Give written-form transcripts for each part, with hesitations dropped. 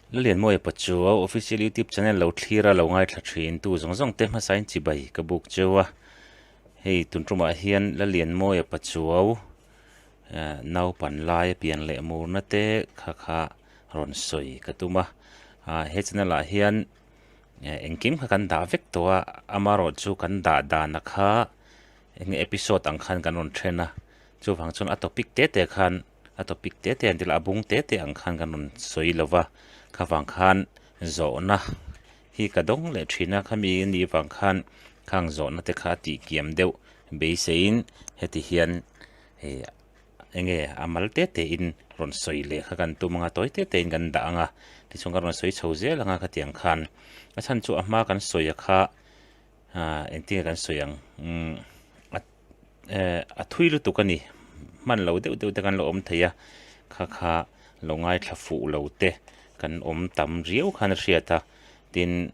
Lalianmawia Pachuau Official YouTube channel lo thlir a lo ngaithla thin tu zawng zawng te hmasain chibai ka buk cheu a. Hei tun tumah hian Lalianmawia Pachuau eh naupan lai a pian leh murna te kha kha rawn sawi ka tum a. Ah he channel ah hian eh engkim kha kan dah vek tawh a amarawh chu kan dah dan a kha eng episode ang khan kan rawn then a chuvang chuan a topic te te khan a topic te te an ti la a bung te te ang khan kan rawn sawi lo va kha vang khan zawhna hi ka dawng leh thin a khami a nih vang khan khang zawhna te kha a tih kiam deuh beiseiin heti hian ih eng nge a mal te te in rawn sawi leh kha kan tum anga tawi te te in kan dah anga tichuan kan rawn sawi chho zel anga khatiang khan a chhan chu a hma kan sawi a kha ah engtin nge kan sawi ang umm a eh a thui lutuk a ni hman lo deuh deuh te kan lo awm thei a kha kha lo ngaithla fuh lo te kan awm tam riau khan a hriat a tin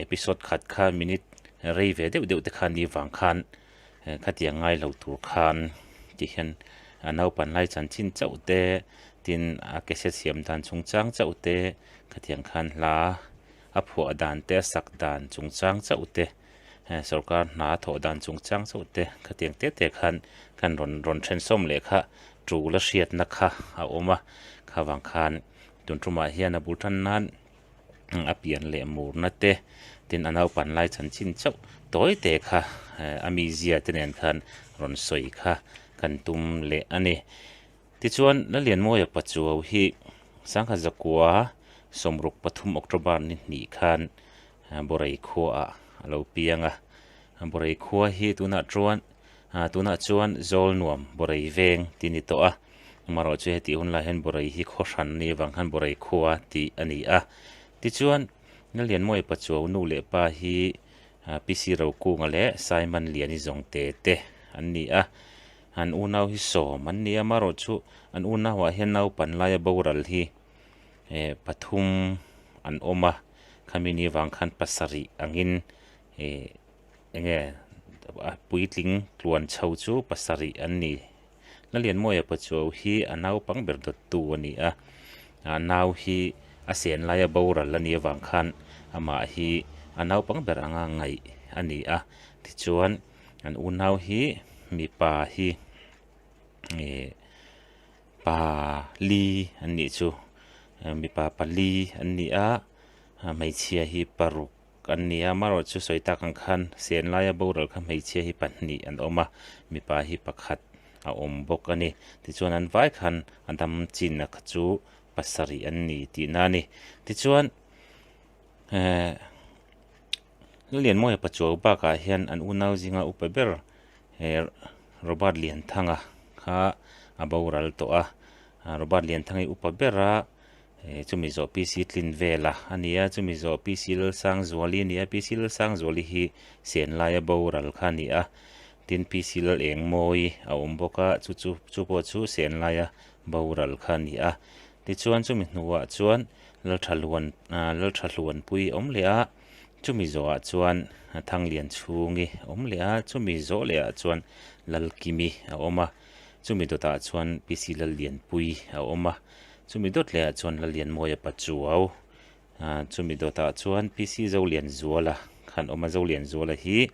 episode khat kha minute rei ve deuh deuh te kha ni vang khan khatiang ngai lo tur khan ti hian a naupan lai chanchin chauh te tin a ke se siam dan chungchang chauh te khatiang khan hla a phuah dan te a sak dan chungchang chauh te sorkar hna a thawh dan chungchang chauh te khatiang te te khan kan rawn rawn then sawm leh kha tul a hriatna kha a awm a kha vang khan tun tumah hian a bul tan nan a pian leh murna te tin a naupan lai chanchin chauh tawi te kha a mizia te nen khan rawn sawi kha kan tum leh a ni. Tichuan, Lalianmawia Pachuau hi Sangha Zakua sawmruk pathum October ni hnih khan Borei khuaah a lo piang a. Borei khua hi tunah chuan tunah chuan Zawl Nuam Borei Veng tih a ni tawh a. Amaherawhchu chu hetih hun lai hian Borei hi khaw hran a nih avang khan Borei khua tih a ni a. Tichuan, Lalianmawia Pachuau nu leh pa hi PC Rokunga leh Simon Liani Zawngte te an ni a. An unau hi sawm an ni a, amaherawh chu an unauah hian naupan laia boral hi eh pathum an awm a, khami ni vang khan pasarih angin eh enge a puitling tluan chho chu pasarih an ni. Lalianmawia Pachuau hi a naupang ber dawttu a ni a, a nau hi a sen laia boral a nih avang khan amah hi a naupang ber anga ngaih a ni a, tichuan. An unau hi mipa hi ih pa li an nih chu mipa pali an ni a hmeichhia hi paruk an ni a amaherawh chu sawi tak ang khan sen laia boral kha hmeichhia hi pahnih an awm a mipa hi pakhat a awm bawk a ni tichuan an vai khan a dam chin a kha chu pasarih an ni tihna a ni tichuan ehh. Lalianmawia Pachuau bakah hian an unau zinga upa ber he Robert Lianthanga kha a boral tawh a, Robert Lianthanga hi upa bera chumi zawh PC tlin vela a ni a, chumi zawh PC Lalsangzuali a ni a, PC Lalsangzuali hi sen laia boral kha a ni a, tin PC Lalengmawii a awm bawk a, chu chu chu pawh chu sen laia boral kha a ni a, tichuan chumi hnuah chuan Lalthahluan Lalthahluanpui a awm leh a. Chumi zawhah chuan Thanglian chhungi a awm leh a, chumi zawh lehah chuan Lalkimi a awm a, chumi dawtah chuan PC Lallianpui a awm a, chumi dawt lehah chuan Lallianmawia Pachuau, chumi dawtah chuan PC Zolianzuala khan awm a, Zolianzuala hi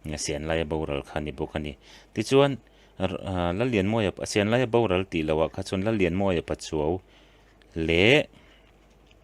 Sianlaia boral kha a ni bawk a ni. Tichuan Lallianmawia Sianlaia boral tih lohah kha chuan Lallianmawia Pachuau leh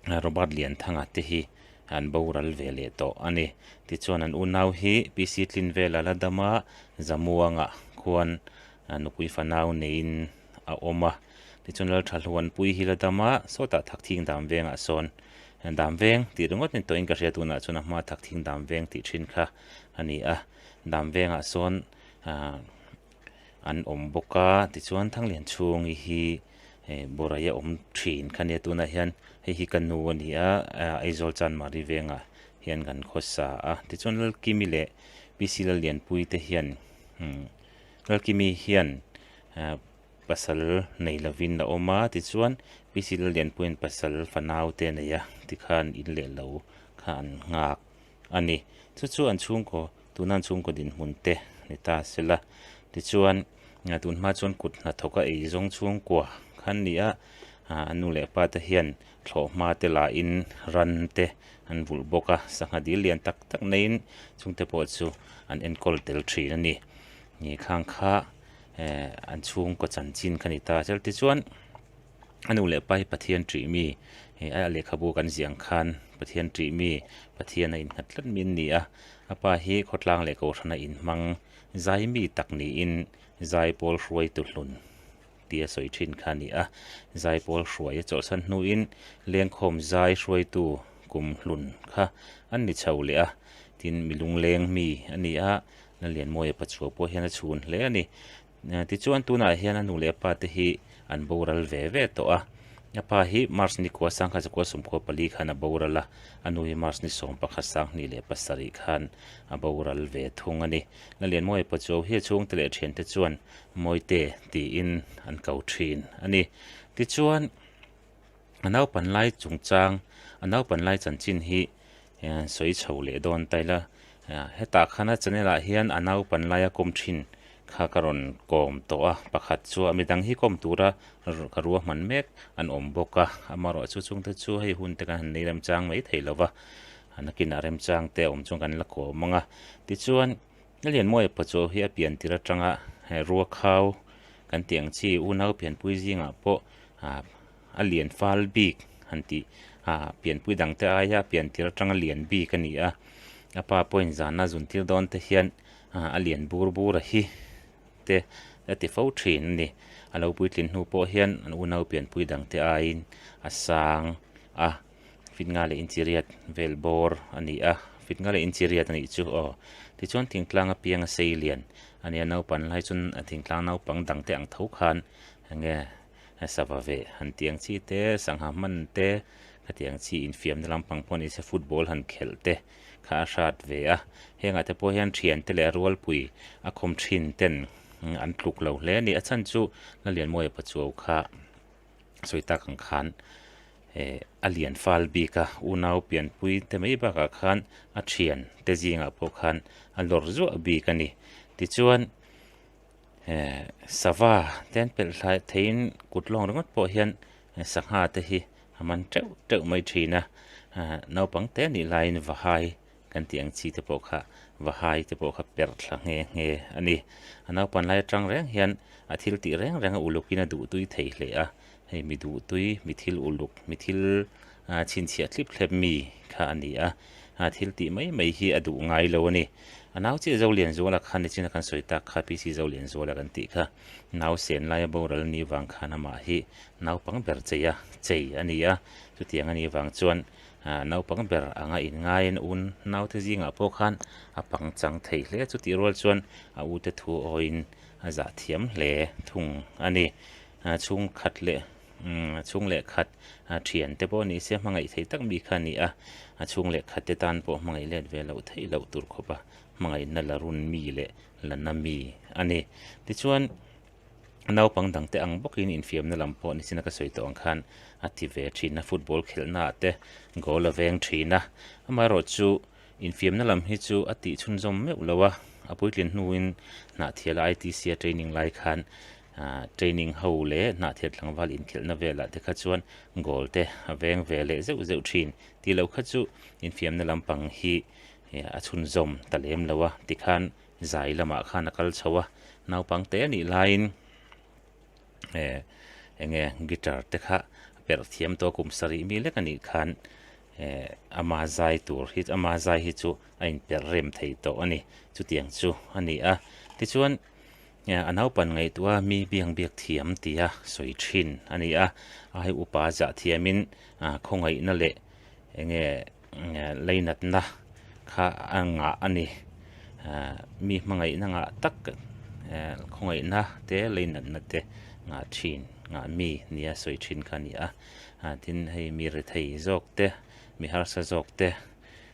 Robert Lianthanga te hi an boral ve leh tawh a ni. Tichuan an unau hi PC Tlinvela la dam a, Zamuanga khuan nupui fanau neiin a awm a. Tichuan Lalthahluanpui hi la dam a, sawtah Thakthing Dam Vengah sawn Dam Veng tih ringawt ni tawhin ka hria tunah chuan a hma Thakthing Dam Veng tih thin kha a ni a. Dam Vengah sawn an awm bawk a, tichuan Thanglianchhungi hi hei Borai a awm thin kha nia tunah hian hei hi ka nu a ni a Aizawl Chanmari vengah hian kan khawsa a tichuan Lalkimi leh PC Lallianpui te hian Lalkimi hian pasal nei lovin a awm a tichuan PC Lallianpuiin pasal fanau te a nei a tikhan in leh lo kha an nghak a ni. Chu chu an chhungkaw, tuna an chhungkaw dinhmun te ni ta sela. Tichuan, tun hma chuan kut hnathawka ei zawng chhungkua kha an ni a, A nu leh pa te hian thlawhhma te lahin ran te an vulh bawk a, sangha dil lian tak tak neiin chungte pawh chu an enkawl tel thin a ni. Ni khang kha eh an chhungkaw chanchin kha ni ta chel tichuan a nu leh pa hi Pathian ṭih mi eh a lehkhabu kan ziah ang khan Pathian ṭih mi Pathian a innghat tlat mi an ni a, a pa hi khawtlang leh kohhran a inhmang zai mi tak niin zaipawl hruaitu hlun. tia sawi thin kha a ni a. Zaipawl hruai a chawlhsan hnuin lengkhawm zai hruaitu kum hlun kha an ni chho leh a, tin mi lungleng mi a ni a, Lalianmawia Pachuau pawh hian a chhun hle a ni. Tichuan tunah hian a nu leh a pa te hi an boral ve ve tawh a, a pa hi March ni kua sangkhat zakua sawmkua pali khan a boral a, a nu hi March ni 11 27 khan a boral ve thung a ni. Lalianmawia Pachuau hi a chhungte leh thiante chuan Mawite tiin an ko thin a ni. Tichuan, a naupan lai chungchang, a naupan lai chanchin hi sawi chho leh dawn ta ila. Hetah khan a channel ah hian a naupan laia kawm thin kha ka rawn kawm tawh a, pakhat chu a midang hi kawm tura ka ruahman mek an awm bawk a, amaherawhchu chungte chu hei hun te kan han nei remchang mai thei lo va, nakinah remchang te a awm chuan kan la kawm ang a. Tichuan. Lalianmawia Pachuau hi a pian tir atanga Ruakhau kan tih ang chi unau pianpui zingah pawh a lian fal bik han tih pianpui dangte aia pian tir atanga lian bik a ni a. A pa pawhin zana zun tir dawn te hian a lian bur bur a hi te a ti fo thin a ni. A lo puitlin hnu pawh hian an unau pianpui dangte aiin a sang a. Fit nga leh inchi riat vel bawr a ni a, fit nga leh inchi riat a nih chu aw. Tichuan thingtlang apiang a sei lian a nia naupan lai chuan a thingtlang naupang dang te ang tho khan enge sava veh han tih ang chi te, sangha hman te, khati ang chi infiamna lampang pawh ni se football han khelh te kha a hrat ve a. Hengah te pawh hian thiante leh rualpui a khawm thin ten an tluk lo hle a ni. A chhan chu Lalianmawia Pachuau kha sawi tak ang khan eh a lian fal bik a unau pianpui te mai bakah khan a thian te zingah pawh khan a lawr zuah bik a ni tichuan eh sava te an pelh thlai theiin kut lawng ringawt pawh hian sangha te hi a man teuh teuh mai thin a ah naupang te nih laiin vahai Kan tih ang chi te pawh kha vahai te pawh kha perh thla nghe nghe a ni. A naupan lai atang reng hian a thil tih reng reng a ulukin a duhtui thei hle a, hei mi duhtui, mi thil uluk, mi thil chhinchhiah thlip thlep mi kha a ni a, a thil tih mai mai hi a duh ngai lo a ni. A nau chiah Zolianzuala kha nichina kan sawi tak kha PC Zolianzuala kan tih kha nau sen laia boral ni vang khan amah hi naupang ber chei a chei a ni a, chutiang a nih vang chuan Naupang ber anga inngaiin un naute zingah pawh khan a pangchang thei hle. Chutih rual chuan a ute thu awiin a zah thiam hle thung a ni. Chhungkhat leh chhung leh khat thian te pawh ni se hmangaih thei tak mi kha a ni a, a chhung leh khat te tan pawh hmangaih let ve loh theih loh tur khawpa hmangaihna la run mi leh la na mi a ni. Tichuan. Naupang dangte ang bawkin infiamna lam pawh nichina ka sawi tawh ang khan a ti ve thin a, football khelhnaah te goal a veng thin a. Amaherawhchu infiamna lam hi chu a tih chhunzawm meuh lo a, a puitlin hnuin Hnahthiala ITC a training lai khan training ho leh Hnahthial tlangval inkhelhna velah te kha chuan goal te a veng ve leh zeuh zeuh thin. Tih loh kha chu infiamna lampang hi a chhunzawm ta lem lo a, tikhan Zai lamah khan a kal chho a, naupang te anih laiin eh enge guitar te kha a perh thiam tawh a, kum sarih mi lek anih khan eh ama zai tur hi ama zai hi chu a inperh rem thei tawh a ni, chutiang chu a ni a. Tichuan a naupan ngaihtuah a mi biang biak thiam tia sawi thin a ni a, a hei upa zah thiamin khawngaihna leh enge leinatna kha a ngah a ni. Mi hmangaihna ngah tak khawngaihna te leinatna te ngah thin ngah mi nia sawi thin kha a ni a. Tin hei mi rethei zawk te mi harsa zawk te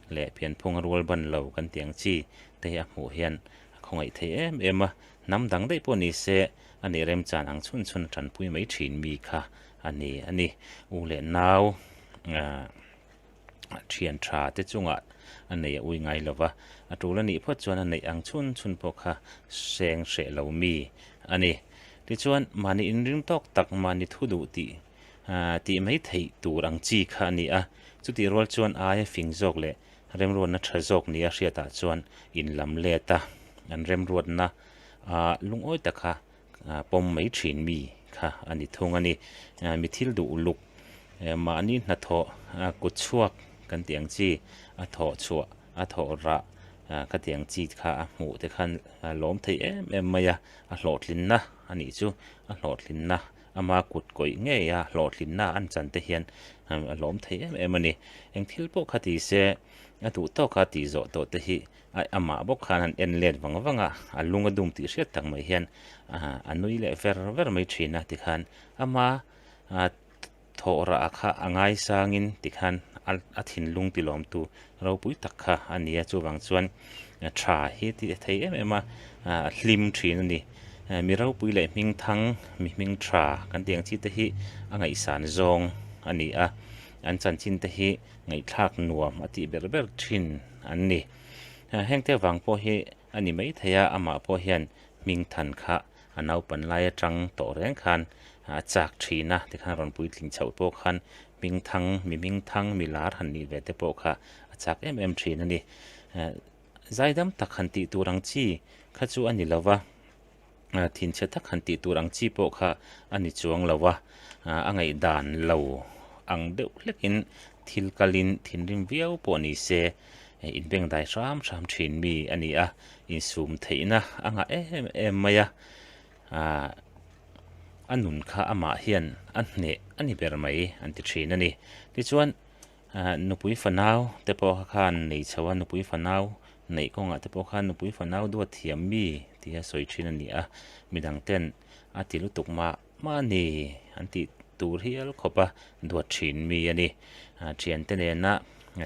leh pianphung a rual ban lo kan tih ang chi te hi a hmuh hian a khawngaih thei em em a. Hnam dang daih pawh ni se a nih remchan ang chhun chhun a tanpui mai thin mi kha a ni a ni. U leh nau thian tha te chungah a nei a ui ngai lo va, a tul a nih phawt chuan a neih ang chhun chhun pawh kha seng hreh lo mi a ni. Tichuan mahni inring tawk tak mahni thu duh tih tih mai theih tur ang chi kha a ni a. Chutih rual chuan aia fing zawk leh remruatna tha zawk nia hriatah chuan inlam let a, an remruatna a lungawi taka pawm mai thin mi kha a ni thung a ni. Mi thil duh uluk mahni hnathawh kut chhuak kan tih ang chi a thawh chhuah a thawh rah ka tih ang chi kha a hmuh te khan a lawm thei em em mai a, a hlawhtlinna a nih chu a hlawhtlinna ama kut kawih ngei a hlawhtlinna an chan te hian a lawm thei em em a ni. Eng thil pawh kha ti se a duh tawka tih zawh tawh te hi a amah bawk khan an en let vang vang a, a lung a dum tih hriat tak mai hian a nui leh ver ver mai thin a tikhan ama thawh rah kha a ngaisangin tikhan a thinlung tilawmtu ropui tak kha a ni a, chuvang chuan tha hi a ti thei em em a, a hlim thin a ni. Mi ropui leh hming thang, mi hming tha kan tih ang chi te hi a ngaihsan zawng a ni a, an chanchin te hi ngaihthlak nuam a tih ber ber thin an ni. Hengte vang pawh hi a ni maithei a, amah pawh hian hming than kha a naupan lai atang tawh reng khan a chak thin a, tikhan rawn puitling chhoh pawh khan hming thang, mi hming thang, mi lar han nih ve te pawh kha a chak em em thin a ni. Zaidam tak han tih tur ang chi kha chu a ni lo va. Thinchhe tak han tih tur ang chi pawh kha a ni chuang lo a, a ngaihdan lo ang deuh hlekin thil kalin thinrim viau pawh ni se inbengdai hram hram thin mi a ni a, insum theihna a ngah em em mai a, a nun kha amah hian a hneh a ni ber mai an ti thin a ni. Tichuan Nupui fanau te pawh khan nei chho a, nupui fanau neih kawngah te pawh khan nupui fanau duat thiam mi tia sawi thin a ni a, midang ten a ti lutuk mah mah a ni an tih tur hial khawp a duat thin mi a ni. Thiante nena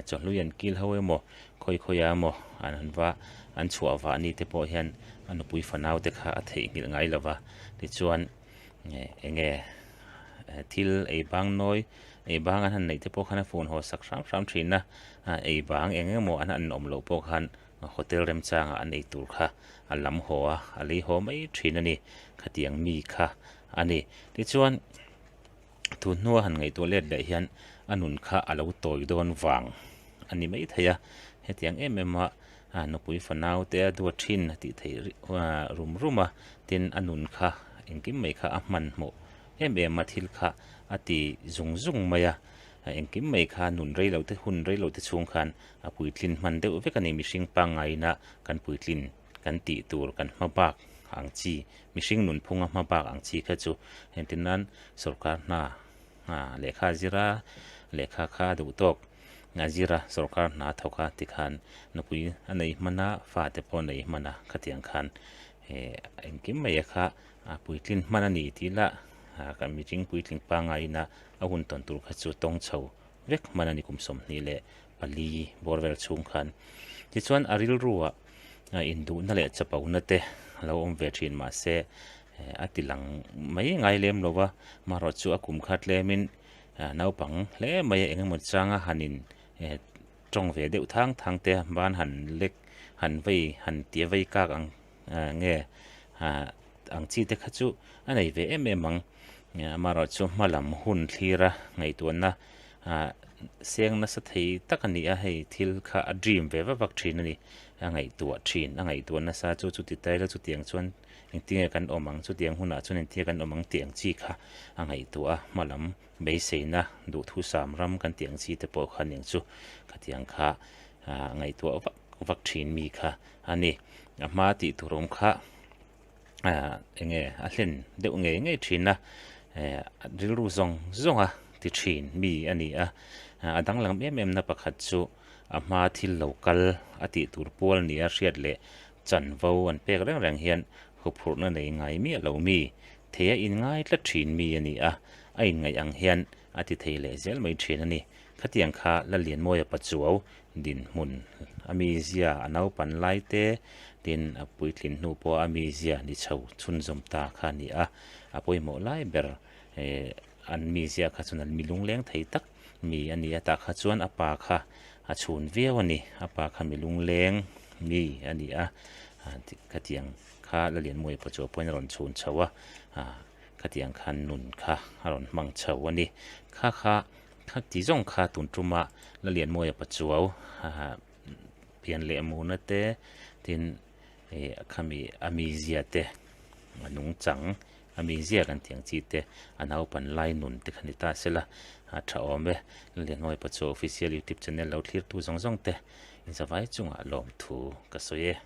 chawhlui an kil ho emaw khawi khawiah emaw an han va an chhuah vah ni te pawh hian a nupui fanau te kha a theihnghilh ngai lo va, tichuan eng nge thil ei bang nawi ei bang an han neih te pawh khan a phone haw sak hram hram thin a, ei bang eng emaw an han awm loh pawh khan hotel remchangah an ei tur kha a lam haw a, a lei haw mai thin a ni, khatiang mi kha a ni. Tichuan tun hnua han ngaihtuah let leh hian a nun kha a lo tawi dawn vang a ni mai thei a, hetiang em em a nupui fanau te a duat thin a tih theih rum rum a, tin a nun kha engkim mai kha a hmanhmawh em em a thil kha a ti zung zung mai a, engkim mai kha nun rei lo te hun rei lo te chhung khan a puitlin hman deuh vek a ni mihring pangngaina kan puitlin kan tih tur kan hma bak ang chi mihring nunphunga hma bak ang chi kha chu engtin nan sorkar hna lehkha a zir a lehkha kha a duh tawk a zir a sorkar hna a thawk a tikhan nupui a nei hman a fate pawh a nei hman a khatiang khan engkim mai kha a puitlin hman a ni tih lah kan mihring puitling pangngaina a hun tawn tur kha chu tawng chho vek hman a ni kum 24 bawr vel chhung khan. Tichuan a rilruah induhna leh chapona te a lo awm ve thin mahse a ti lang mai ngai lem lo va, marawh chu a kum kha tlemin naupang hle mai a eng emaw changa han in tawng ve deuh thang thang te ban han lek han vei han tia vei kak ang nge ang chi te kha chu a nei ve em em ang. Amaherawhchu hma lam hun thlira ngaihtuahna seng nasa thei tak a ni a, hei thil kha a dream ve vak vak thin a ni. A ngaihtuah thin, a ngaihtuah nasa chu chuti taila chutiang chuan engtinge kan awm ang, chutiang hunah chuan engtinge kan awm ang tih ang chi kha a ngaihtuah a, hma lam beiseina duhthusam ram kan tih ang chi te pawh kha aniang chu khatiang kha ngaihtuah vak vak thin mi kha a ni. A hma tih tur awm kha eng nge a hlen deuh ngei ngei thin a, rilru zawng zawng a ti thin mi a ni a, a danglam em em na pakhat chu a hma thil lo kal a tih tur pual nia hriat leh chanvo an pek reng reng hian huphurhna nei ngai miah lo mi thei a inngai tlat thin mi a ni a, a inngaih ang hian a ti thei leh zel mai thin a ni. Khatiang kha Lalianmawia Pachuau dinhmun a mizia a naupan lai te tin a puitlin hnu pawh a mizia ni chho chhunzawm ta kha a ni a, a pawimawh lai ber an mizia kha chuan an mi lungleng thei tak mi a ni a, tah kha chuan a pa kha a chhun viau a ni, a pa kha mi lungleng mi a ni a, khatiang kha Lalianmawia Pachuau pawhin a rawn chhun chho a. Khatiang khan nun kha a rawn hmang chho a ni. Kha kha kha ti zawng kha tun tuma Lalianmawia Pachuau pian leh murna te tin ih khami a mizia te a nungchang a mizia kan tih ang chi te a naupan lai nun te kha ni ta sela a tha awm e. Lalianmawia Pachuau official youtube channel lo thlir tu zawng zawng te inzavai chungah lawmthu ka sawi e.